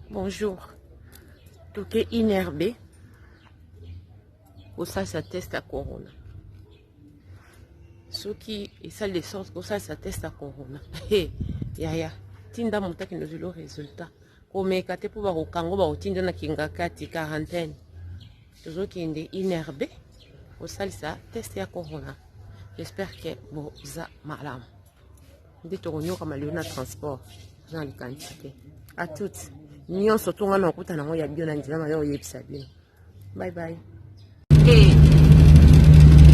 Bonjour. Toke INRB kosalisa test ya corona. Soki esali de sorte kosalisa test ya corona. Hey, yaya, tinda moto akende ozwilo resultat. Komeka te mpo bakokango bakotinda na kingakati quarantaine. Tozokende INRB kosalisa test ya corona. J'espère que boza malamu. Nde tokonyokama lelo na transport. Oza na likanisi te. A toutes. Nyonso to nga na okuta nango ya bio na nzela na yo oyebisa bino. Bye bye. Hey,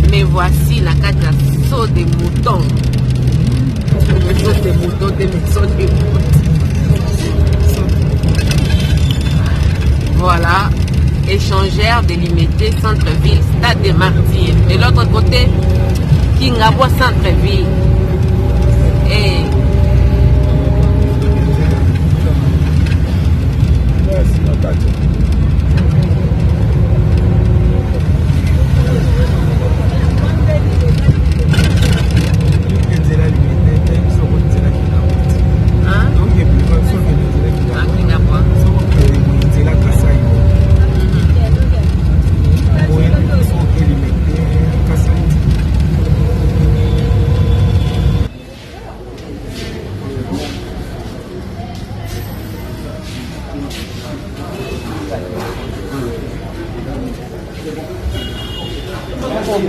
me voici na kati ya saut de mouton. Saut de mouton te mais saut de mouton. Voilà, échangeur de Limete, centre-ville, stade des Martyrs. De l'autre côté, Kingabwa, centre-ville. Et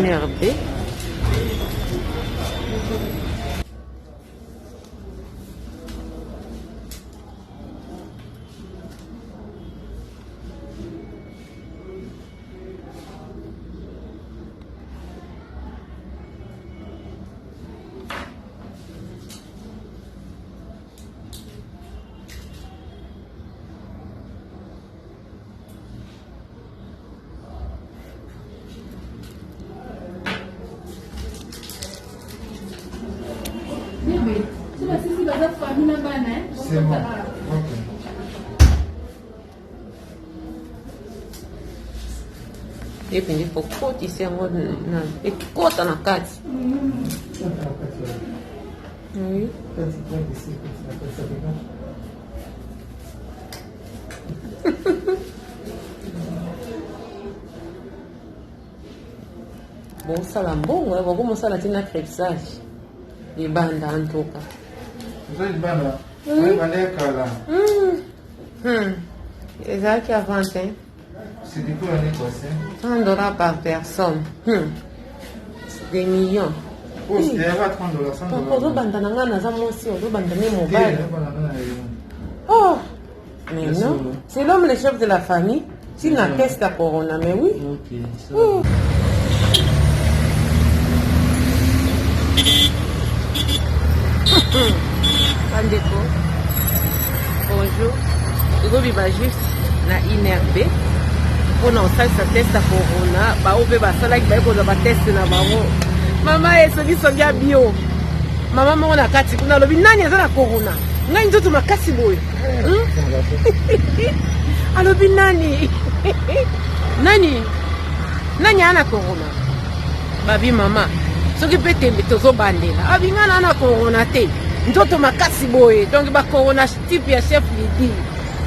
Merde. C'est bon. Ok. Epende kokotisa yango ekota na kati. Oui. Bosala mbongo bokomosala ti na crepsage libanda antuka. Eza libanda. Libanda ya kala. Ezalaki avant te. C'était pour l'année passée. 30 dollars par personne. C'est des millions. Oh, c'était à 30 dollars, 100 dollars. Ozobanda na ngai naza mwasi, ozobanda nde mobali. Oh, mais non. C'est l'homme le chef de la famille. S'il n'a test à corona, mais oui. Ok, ça. Oh. Bandeko, bonjour. Tozobima juste na INRB mpona kosalisa test ya corona. Baoyo mpe basalaki baye kozwa bateste na bango. Mama esongisongi ya bio. Mama moko na kati kuna alobi nani aza na corona? Ngai nzoto makasi boye. Alobi nani? Nani? Nani aza na corona? Babi mama, soki mpe tembe tozobandela. Abi ngai na na corona te. Nzoto makasi boye. Donc ba corona type ya chef Lidi.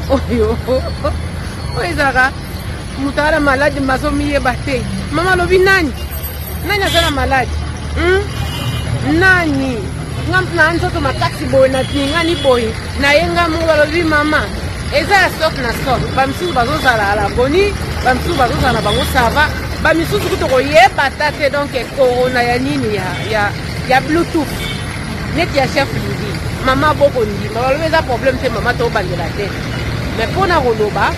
Oyo. Oyo ezalaka moto aza na maladi mazomiyeba te. Mama alobi nani? Nani aza na maladi? Nani? Nga na nzoto makasi boye na ningani boye. Na ye nga moko balobi mama eza ya sorte na sorte. Ba misusu bazozala à l'agonie, ba misusu bazozala na bango ça va. Ba misusu kutu koyeba ta te donc corona ya nini ya ya ya bluetooth neti ya chef Lidi. Mama boko ndima balobi eza problème te mama tobandela te. Mais mpona koloba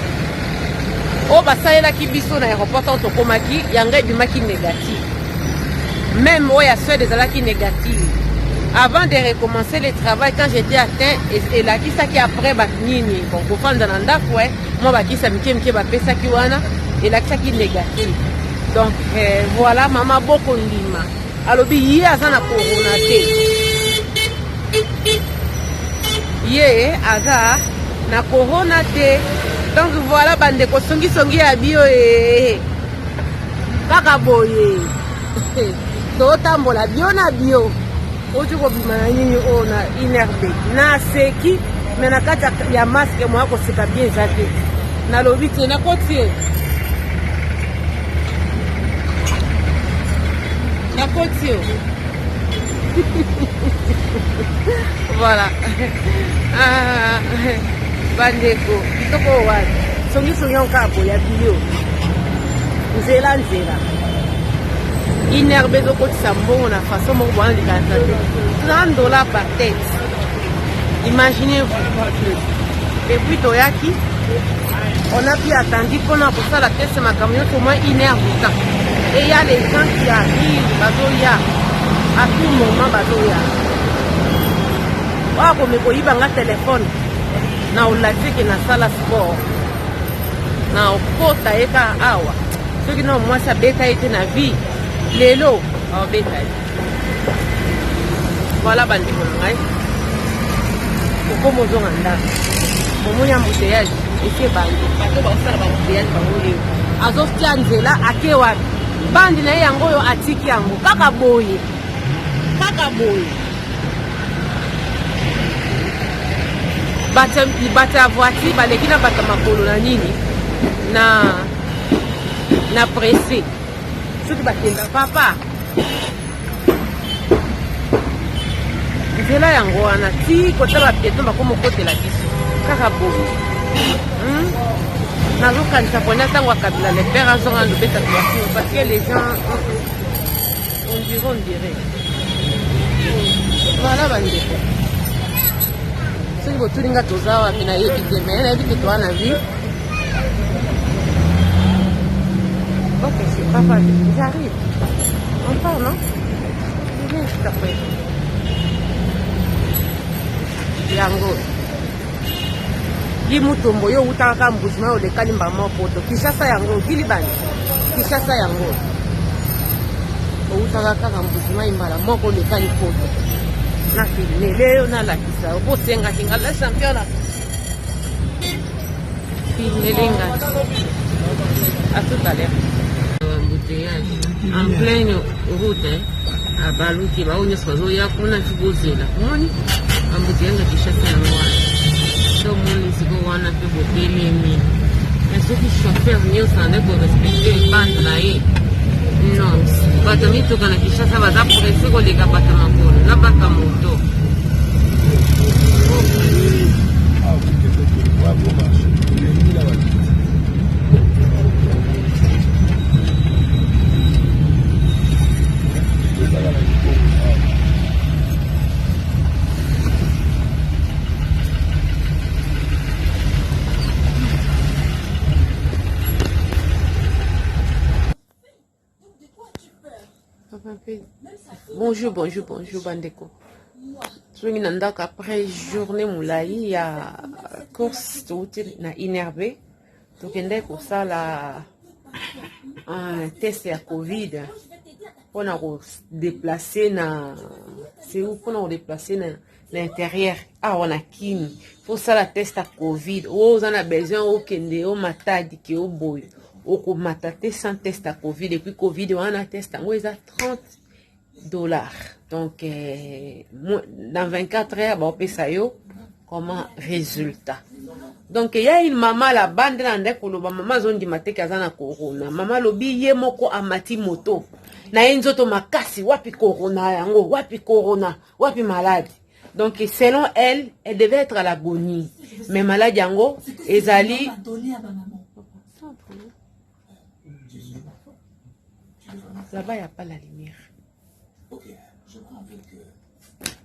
oyo basalelaki biso na aéroport ntango tokomaki yango ebimaki négative. Même oyo ya Suède ezalaki négative. Avant de recommencer le travail quand j'étais atteint elakisaki après ba nini bon kofanda na ndako mwa bakisa mike mike bapesaki wana elakisaki négative. Donc voilà mama boko ndima alobi ye aza na corona te. Ye aza na corona te. Donc voilà bandeko songisongi ya bio kaka boye. Totambola bio na bio. Oti kobima na nini oyo na INRB. Na seki. Mais na kati ya masque moya koseka bien eza te. Nalobi te nakoti ye. Nakoti yo. Voilà. Ah, bandeko, kitoko wapi? Songisongi yango kaka boya biyo. Nzela nzela. Inerbe ezokotisa mbongo na façon moko boya likanisa te. 30 dollars par tête. Imaginez-vous. Et puis toyaki, on a pu attendu mpona kosala test makambo nyonso au moins une heure du temps. Et il y a les gens qui arrivent, bazoya. À tout moment bazoya. Oyo akomi koyiba nga telefone na olakisi ke nasala sport na okota ye kaka awa soki na mwasi abeta ye te na vie lelo aobeta ye. Voilà bandeko na ngai, okoma ozonga ndako, omoni embouteillage esi ebandi, bato baosala ba embouteillage bango oyo azotia nzela ake wapi, bandi na ye yango oyo atiki yango kaka boye, kaka boye. Bato ya voiture baleki na bato ya makolo na nini na presse soki bakenda papa nzela yango wana ti kota ba pieton bakoma okotela biso kaka boye. Nazokanisa pona ntango ya Kabila le père azonga lobeta clôture parce que les gens on dirait, on dirait. Voilà bandeko, soki botuli nga toza wapi nayebi te, mais nayebi te toza na vie. Ok, c'est papa, j'arrive. On part, non? Je viens juste après. Yango. Gi Mutombo, yo outaka kaka Mbuji-Mayi olekali mbama poto. Kinshasa yango, Gilibani. Kinshasa yango. Outaka kaka Mbuji-Mayi mbala moko olekali poto. Na filme leo nalakisa okosengaki nga la champion filmelenga. À tout à l'heure. Embouteillage en pleine route, hein. Abaluki bao nyonso bazoya kuna ti bozela omoni embouteillage ya Kinshasa yango wana so omoni sikoyo wana mpe botelemi, mais soki chauffeur nyonso ande korespecte bande na ye, non, bato ya mituka na Kinshasa baza presse koleka bato ya makolo na bato ya moto. Bonjour, bonjour, bonjour bandeko. Soki na ndako après journée molai ya course, touti na INRB, tokendaki kosala test ya Covid mpona kodeplace na seu, mpona kodeplace na intérieur awa na Kini. Fosala test ya Covid. Oyo oza na besoin okende o Matadi ke oboyo, okomata te sans test ya Covid. Et puis Covid wana, test yango eza 30 dollars. Donc dans 24 heures baopesa yo comment résultat. Donc ya une mama là-bas nde na nde koloba, mama azondima te ke aza na corona. Mama alobi ye moko amati moto na ye, nzoto makasi, wapi corona yango, wapi corona, wapi maladi? Donc selon elle, elle devait être à l'agonie, mais maladi yango ezali. Là-bas, il n'y a pas la lumière.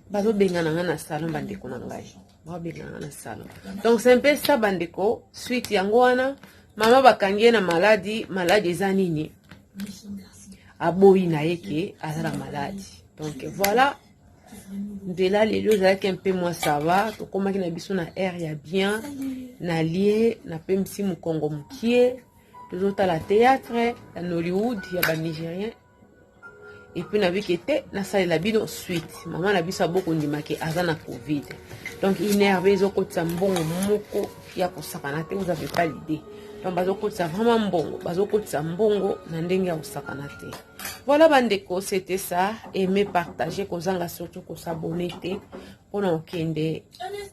Bazobengana nga na salon, bandeko na ngai, bazobengana nga na salon. Donc c'est un peu ça, bandeko. Suite yango wana, mama bakangi ye na maladi. Maladi eza nini? Aboyi na ye ke aza na maladi. Donc voilà, nzela lelo ezalaki un peu moins ça va. Tokomaki na biso na aire ya bien, nalie, napemisi mokongo mokie, tozotala théâtre ya Nollywood ya banigérien. Et puis nabiki te nasalela bino suite. Mama na biso abokondima ke aza na Covid. Donc inerve ezokotisa mbongo moko ya kosakana te, vous avez pas l'idée. Donc bazokotisa vraiment mbongo, bazokotisa mbongo na ndenge ya kosakana te. Voilà bandeko, c'était ça. Aimer, partager, kozanga surtout kosabonner te. Mpona okende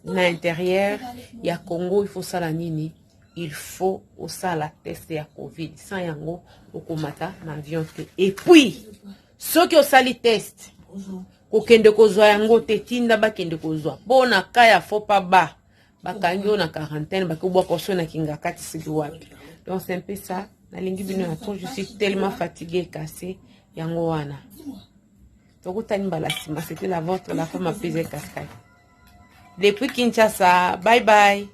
na intérieur ya Congo, il faut sala nini? Il faut osala test ya Covid. Sans yango, okomata na avion te. Et puis soki osali test, kokende kozwa yango te, tinda bakende kozwa. Mpo na ka ya fo pa ba bakangi yo na quarantaine, bakobwaka oso na kinga kati soki wapi. Donc c'est un peu ça. Nalingi bino na trop, je suis tellement fatiguée, cassé. Yango wana, tokutani mbala nsima. C'était la vôtre, la femme à plusieurs casquettes, depuis Kinshasa. Bye bye.